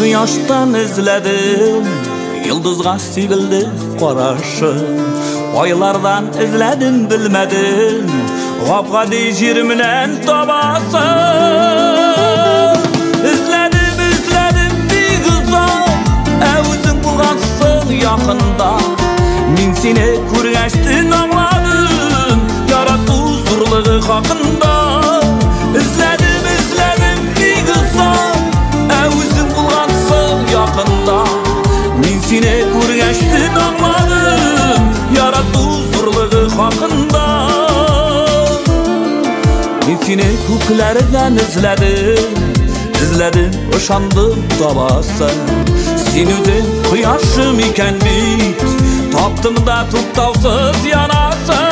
Кояштан эзләдем, йолдызга сибелде карашы. Айлардан эзләдем, белмәдем, гап-гади җир белән табасың. Эзләдем, эзләдем бик озак, ә үзең булгансың якында. Мин сине күргәчтен аңладым, ярату зурлыгы хакында. Эзләдем, эзләдем бик озак, ә үзең булгансың якында. Мин сине күргәчтен аңладым, ярату зурлыгы хакында. Мин сине күкләрдән эзләдем, эзләдем, ышандым табасың. Син үзең кояшым икән бит, таптым да туктаусыз янасың.